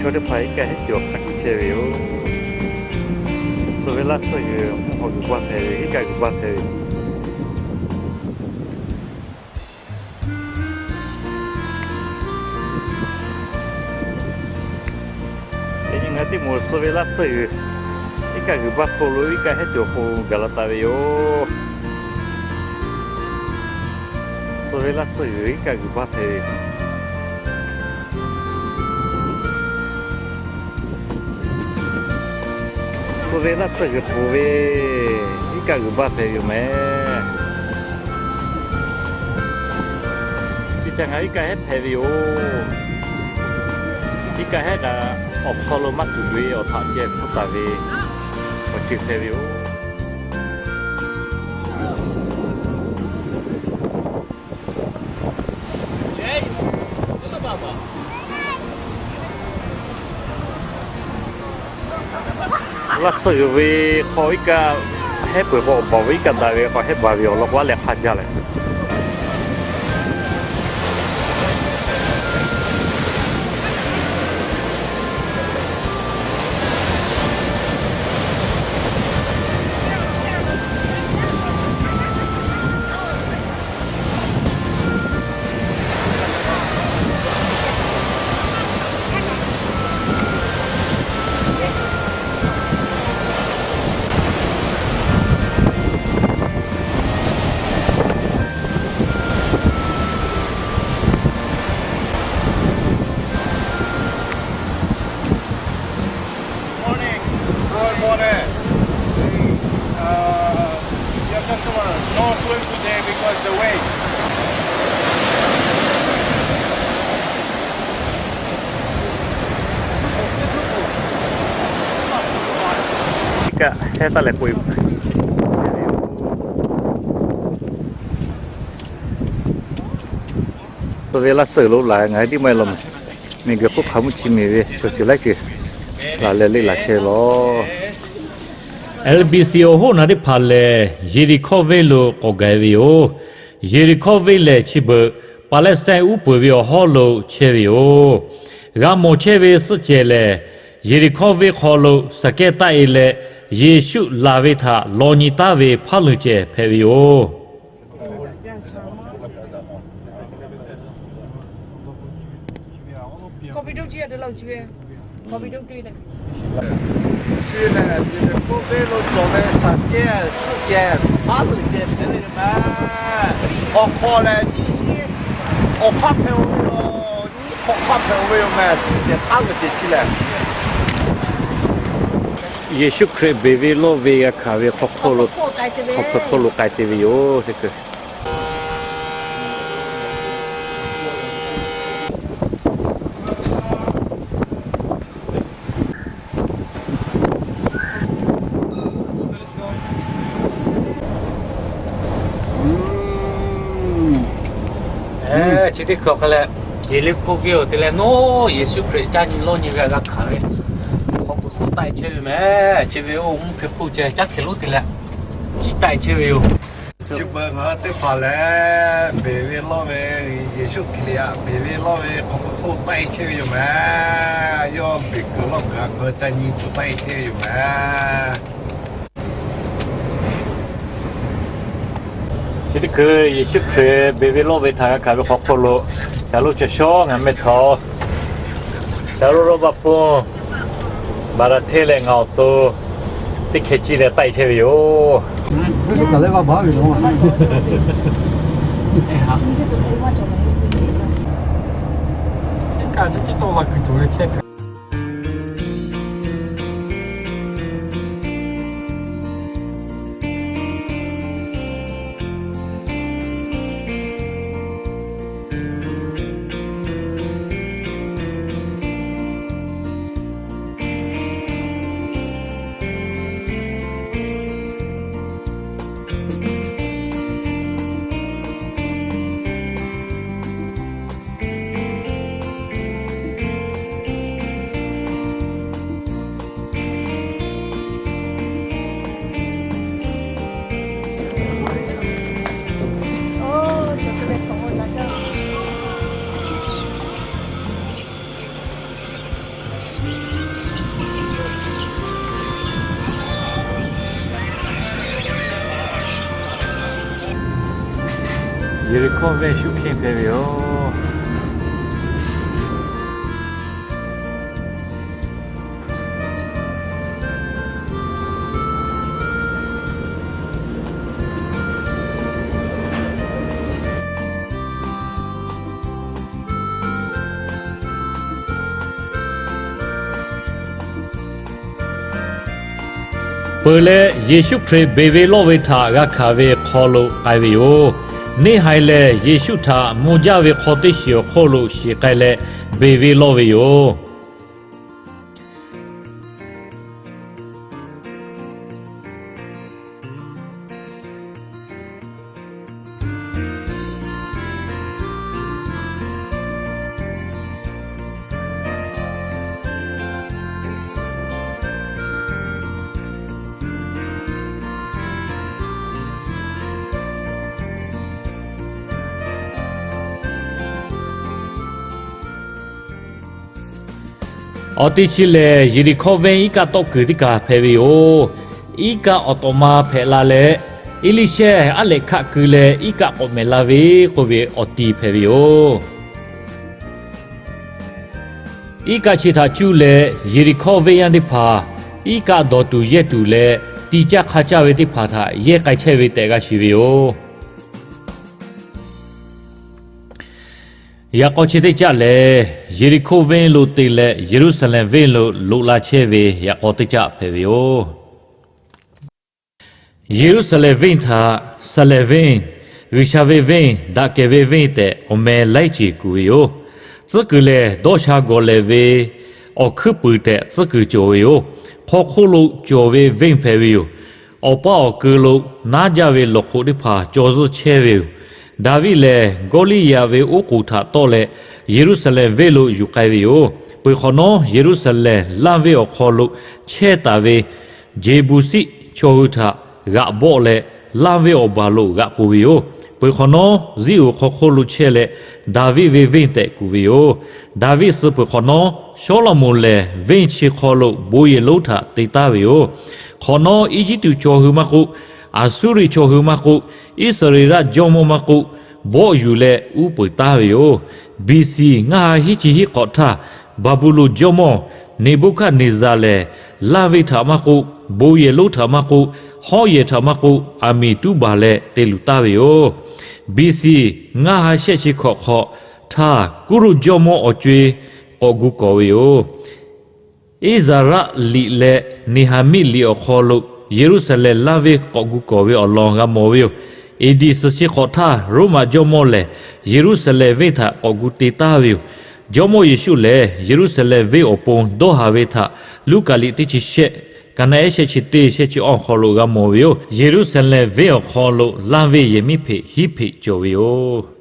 Chaw teˇ hpaˍ iˉ kaˆ hehˉ cawˬ hk'a kuˬ chehˇ ve yoˬ. Suh ve laˇ tsuhˇ g'uiˬ mvuhˇ haw g'uiˬ baˇ hpehꞈ ve, iˉ kaˆ g'uiˬ baˇ hpehꞈ ve yoˬ. Teˇ nyi ngaˬ teˇ moˍ suh ve laˇ tsuhˇ g'uiˬ, iˉ kaˆ g'uiˬ baˇ hk'oˆ lo iˉ kaˆ hehˉ cawˬ k'o gaˬ la taˍ ve yoˬ. Suh ve laˇ tsuhˇ g'uiˬ iˉ kaˆ g'uiˬ baˇ hpehꞈ ve yoˬ. Suh ve laˇ tsuhˇ g'uiˬ pfuhˍ ve, iˉ kaˆ g'uiˬ baˇ hpehꞈ ve yoˬ mehˍ. Chi ca ngaˬ iˉ kaˆ hehˉ hpehꞈ ve yoˬ. Iˉ kaˆ hehˉ kaꞈ awˬ hk'aw lo maˇ tuˬ ve awˬ htaꞈ ceh hpfuhˇ taˍ ve awˬ ceuˬ hpehꞈ ve yoˬ. Laˇ tsuhˇ g'uiˬ ve hk'aw iˉ kaˆ hehˉ peuˬ k'o, awˬ baˬ ve iˉ kaˆ daꞈ ve k'o hehˉ baˬ ve awˬ lawn k'o, a lehˬ hk'a jaˇ leh. Morning. Good morning. Uh, your customer, no swim today because the wave. Iˉ kaˆ hehˉ taˍ leh k'oꞈ-e. Suh ve laˇ tsuhˇ g'uiˬ lo laˬ ngaˬ hui tiˉ maˇ heˆ law mehˍ. Miˬ guiˬ hk'oˆ hk'aˬ mvuhˇ chi miˬ ve cawˬ ceuˬ laiˉ ceuˬ laˬ leh leˆ laˬ chehˇ ve laˬ. L B C awˬ hoˉ naˬ teˇ hpaˍ lehˬ, Yeˍriˆhkawˇ venˇ lo k'awꞈ gaˬ-e ve yoˬ. Yeˍriˆhkawˇ venˇ lehˬ, chi beuꞈ Paˍlehˇsahˇ uˉ peunˍ ve awˬ hawˉ lo chehˇ ve yoˬ. G'a mawˬ chehˇ ve suhˆ cehˬ lehˬ, Yeˍriˆhkawˇ venˇ hk'aw lo suhˍ kehˇ taˆ-e leh, Yeˍsuˆ laˬ ve htaꞈ law nyi taˉ ve hpaˉ luˬ cehˬ hpehꞈ ve yoˬ. Chi lehˬ, Yeˍriˆhkawˇ venˇ lo cawˬ ve suhˍ kehˇ suhˆ cehˬ hpaˉ luˬ cehˬ hpehꞈ ve yoˬ mehˍ. Awˬ hk'aw lehˬ, nyiˇ hpaˇ hpehꞈ-o ve yoˬ. Nyiˇ hk'awꞈ hpaˇ hpehꞈ-o ve yoˬ mehˍ. Suhˍ cehˬ hpaˉ luˬ cehˬ chi lehˬ, Yeˍsuˆ Hkriꞈ beˬ ve lawˇ ve g'a hkanˍ ve hk'aw hk'oˆ lo, hk'aw hk'oˆ lo k'ai te ve yoˬ. Chi teˇ hkui hk'a leh, Yeˍriˆhko venˇ-oˬ te leh nawˉ Yeˍsuˆ Hkriꞈ caˇ nyi lawˇ nyi ve g'a hkanˍ ve, hk'aw k'oꞈ hk'oˆ taˆ-e chehˇ ve mehˍ. Chi ve oˇ mvuhˇ hpe hk'oˆ ceh caˉ hkeh lonˉ te leh, chi taˆ-e chehˇ ve yoˬ. Chi beuꞈ ngaˬ hui teˇ hpaˍ lehˬ, beˬ ve lawˇ ve, Yeˍsuˆ Hkriꞈ htaꞈ beˬ ve lawˇ ve hk'aw k'oꞈ hk'oˆ taˆ-e chehˇ ve yoˬ mehˍ. Yawˇ beˬ kuiˬ lawˇ kuiˬ a k'o ca nyi tuˬ taˆ-e chehˇ ve yoˬ mehˍ. Chi teˇ hkui Yeˍsuˆ Hkriꞈ beˬ ve lawˇ ve htaꞈ g'a hkanˍ ve hk'aw hk'oˆ lo, shaˍlonˉ chaw shawˉ ngaˬ meh htaꞈ, shaˍlonˉ Roˉbaˆ Pfuhˇ, Baˍraˍhteˇ leh ngaˬ awˬ to teˇ hkeh ciˇ leh taˆ-e chehˇ ve yoˬ. Yeˍriˍhkoˇ venˇ shuˆ hkiˇ hpehꞈ ve yoˬ. Peuˬ leh, Yeˍsuˆ Hkriꞈ beˬ ve lawˇ ve htaꞈ g'a hkanˍ ve hk'aw lo k'ai ve yoˬ. Neˇ haiˬ lehˬ, Yeˍsuˆ htaꞈ mvuh jaˇ ve hk'aw teˇ shiˍ awˬ hk'oˆ lo shiˍ k'ai leh, beˬ ve lawˇ ve yoˬ. Awˬ te chi lehˬ, Yeˍriˍhkoˇ venˇ iˉ kaˆ tawˆ kuiˬ teˇ kaˬ hpehꞈ ve yoˬ. Iˉ kaˆ awˬ tawꞈ ma hpehꞈ la leh, Eˇliˇshehˇ aˉ lehꞈ hkaˆ keu leh iˉ kaˆ k'awꞈ mehˍ la ve k'oˆ ve awˬ ti hpehꞈ ve yoˬ. Iˉ kaˆ chi htaꞈ cuˇ leh Yeˍriˍhkoˇ venˇ yaˇ teˇ hpaˍ iˉ kaˆ dawˬ tuˬ yehˇ tuˬ leh, ti caˇ hk'a caˇ ve teˇ hpaˍ htaꞈ yehˇ k'ai chehˇ ve tehꞈ g'a shiˍ ve yoˬ. Yaꞈ k'aw chi teˇ caˆ lehˬ, Yeˍriˍhkoˇ venˇ lo te leh Yeˍruˆsaˍlehnˍ venˇ lo loꞈ la chehˇ ve yaꞈ k'aw teˇ caˆ hpehꞈ ve yoˬ. Yeˍruˆsaˍlehnˍ venˇ htaꞈ Saˍlehnˍ venˇ, G'uiˬsha ve venˇ, daꞈ kehˬ ve venˇ tehꞈ awˬ meh laiˉ ceuˬ kuˬ ve yoˬ. Tcuhˉ kuiˬ lehˬ, dawˇ sha gawˬ lehˍ ve awˬ hkuiˉ puiˍ tehꞈ tcuhˉ kuiˬ cawˬ ve yoˬ. Hk'aw hk'oˆ lo cawˬ ve venˇ hpehꞈ ve yoˬ. Awˬ paˇ awˬ keu lo naˉ jaˇ ve lawˬ hk'oꞈ teˇ hpaˍ caw zuhˇ chehˇ ve yoˬ. Daˍviˆ lehˬ, Gawˇliˇyaꞈ ve oˉ k'oˍ htaꞈ tawˆ leh Yeˍruˆsaˍlehnˍ venˇ lo yuˬ k'ai ve yoˬ. Peuˬ hk'awꞈ nawˉ, Yeˍruˆsaˍlehnˍ lanˇ venˇ awˬ hk'aw lo chehˇ taˍ ve Jeˍbuˍsiˆ chaw hui htaꞈ g'aꞈ bawˆ leh, lanˇ venˇ awˬ baˬ lo g'aꞈ k'oˬ ve yoˬ. Peuˬ hk'awꞈ nawˉ, Ziˉonˍ hk'aw hk'oˆ lo chehˇ leh Daˍviˆ ve venˇ tehꞈ kuˬ ve yoˬ. Daˍviˆ suh peuˬ hk'awꞈ nawˉ, Sawˉlaꞈmonˍ lehˬ venˇ chi hk'aw lo bon yehˬ lonˉ htaꞈ te taˉ ve yoˬ. Hk'awꞈ nawˉ, Eˇjiˇtuꞈ chaw hui maˇ k'oˆ, Aˍsuˇriˆ chaw hui maˇ k'oˆ, Iˉsaˍreˍlaˆ jawˇmawˇ maˇ k'oˆ, bawˆ yuˬ leh uˉ peunˍ taˉ ve yoˬ. B C ngaˇ ha hiˉ chi hiˉ hk'awꞈ htaˇ, Baˍbuˍlonˍ jawˇmawˇ Neˍbuˆhkaˆneˍzaˍ lehˬ, lanˇ venˇ htaꞈ maˇ k'oˆ, bon yehˬ lonˉ htaꞈ maˇ k'oˆ, hawˉ yehˬ htaꞈ maˇ k'oˆ, aˬ miˍ tuˉ baˬ leh te luˬ taˍ ve yoˬ. B C ngaˇ ha shehˆ chi hkawꞈ hk'awꞈ htaˇ, Kuˉruˆ jawˇmawˇ awˬ co-e k'awꞈ gu kawˍ ve yoˬ. Iˉzaˍraˆ liꞈ leh Neˍhaˍmiˆ liꞈ awˬ hk'aw lo Yeˍruˆsaˍlehnˍ lanˇ venˇ k'awꞈ gu kawˍ ve awˬ lawn g'a mawˬ ve yoˬ. A.D. suhˍ chi hk'awꞈ htaˇ, Roˉmaꞈ jawˇmawˇ lehˬ Yeˍruˆsaˍlehnˍ venˇ htaꞈ k'awꞈ gu te taˍ ve yoˬ. Jawˇmawˇ Yeˍsuˆ lehˬ, Yeˍruˆsaˍlehnˍ venˇ awˬ pon dawˇ haˍ ve htaꞈ Luˉkaꞈ liꞈ teˇ chi shehˆ, ka naˆ ehˉ shehˆ chi teˇ shehˆ chi awˇ awˬ hk'aw lo g'a mawˬ ve yoˬ. Yeˍruˆsaˍlehnˍ venˇ awˬ hk'aw lo lanˇ venˇ yehˬ miˉ hpeꞈ hiˉ hpeꞈ cawˬ ve yoˬ.